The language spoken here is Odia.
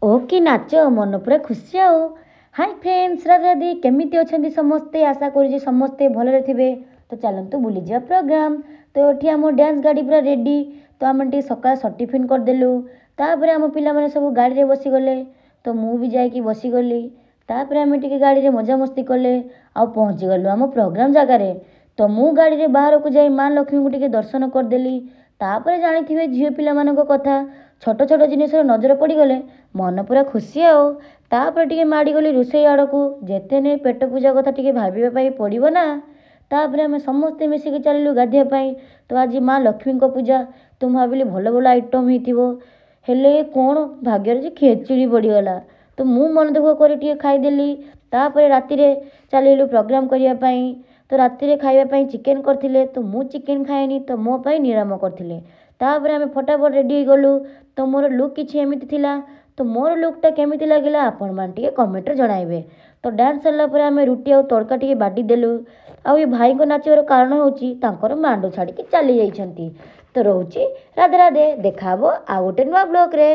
ଓକେ ନାଚ, ମନ ପୁରା ଖୁସି। ଆଉ ହାଇ ଫ୍ରେଣ୍ଡସ୍, ରାଧେ ରାଧେ। କେମିତି ଅଛନ୍ତି ସମସ୍ତେ? ଆଶା କରୁଛି ସମସ୍ତେ ଭଲରେ ଥିବେ। ତ ଚାଲନ୍ତୁ ବୁଲିଯିବା ପ୍ରୋଗ୍ରାମ୍। ତ ଏଠି ଆମ ଡ୍ୟାନ୍ସ ଗାଡ଼ି ପୁରା ରେଡ଼ି। ତ ଆମେ ଟିକେ ସକାଳେ ଟିଫିନ୍ କରିଦେଲୁ। ତାପରେ ଆମ ପିଲାମାନେ ସବୁ ଗାଡ଼ିରେ ବସିଗଲେ, ତ ମୁଁ ବି ଯାଇକି ବସିଗଲି। ତାପରେ ଆମେ ଟିକେ ଗାଡ଼ିରେ ମଜାମସ୍ତି କଲେ ଆଉ ପହଞ୍ଚିଗଲୁ ଆମ ପ୍ରୋଗ୍ରାମ୍ ଜାଗାରେ। ତ ମୁଁ ଗାଡ଼ିରେ ବାହାରକୁ ଯାଇ ମା ଲକ୍ଷ୍ମୀଙ୍କୁ ଟିକେ ଦର୍ଶନ କରିଦେଲି। ତାପରେ ଜାଣିଥିବେ ଝିଅ ପିଲାମାନଙ୍କ କଥା, ଛୋଟ ଛୋଟ ଜିନିଷର ନଜର ପଡ଼ିଗଲେ ମନ ପୁରା ଖୁସି। ଆଉ ତାପରେ ଟିକେ ମାଡ଼ିଗଲି ରୋଷେଇ ଆଡ଼କୁ। ଯେତେ ନେ ପେଟ ପୂଜା କଥା ଟିକେ ଭାବିବା ପାଇଁ ପଡ଼ିବ ନା। ତାପରେ ଆମେ ସମସ୍ତେ ମିଶିକି ଚାଲିଲୁ ଗାଧୋଇବା ପାଇଁ। ତ ଆଜି ମା ଲକ୍ଷ୍ମୀଙ୍କ ପୂଜା, ତ ମୁଁ ଭାବିଲି ଭଲ ଭଲ ଆଇଟମ୍ ହେଇଥିବ। ହେଲେ କ'ଣ ଭାଗ୍ୟରେ ଯେ ଖେଚୁଡ଼ି ପଡ଼ିଗଲା। ତ ମୁଁ ମନ ଦୁଃଖ କରି ଟିକେ ଖାଇଦେଲି। ତାପରେ ରାତିରେ ଚାଲିଲୁ ପ୍ରୋଗ୍ରାମ୍ କରିବା ପାଇଁ। ତ ରାତିରେ ଖାଇବା ପାଇଁ ଚିକେନ୍ କରିଥିଲେ। ତ ମୁଁ ଚିକେନ୍ ଖାଏନି, ତ ମୋ ପାଇଁ ନିରାମ କରିଥିଲେ। ତାପରେ ଆମେ ଫଟାଫଟ ରେଡ଼ି ହେଇଗଲୁ। ତ ମୋର ଲୁକ୍ କିଛି ଏମିତି ଥିଲା। ତ ମୋର ଲୁକ୍ଟା କେମିତି ଲାଗିଲା, ଆପଣମାନେ ଟିକେ କମେଣ୍ଟରେ ଜଣାଇବେ। ତ ଡ୍ୟାନ୍ସ ସରିଲା ପରେ ଆମେ ରୁଟି ଆଉ ତଡ଼କା ଟିକେ ବାଟି ଦେଲୁ। ଆଉ ଏ ଭାଇଙ୍କ ନାଚିବାର କାରଣ ହେଉଛି ତାଙ୍କର ମାଣ୍ଡୁ ଛାଡ଼ିକି ଚାଲି ଯାଇଛନ୍ତି। ତ ରହୁଛି, ରାଧେ ରାଧେ। ଦେଖା ହେବ ଆଉ ଗୋଟେ ନୂଆ ବ୍ଲଗ୍ରେ।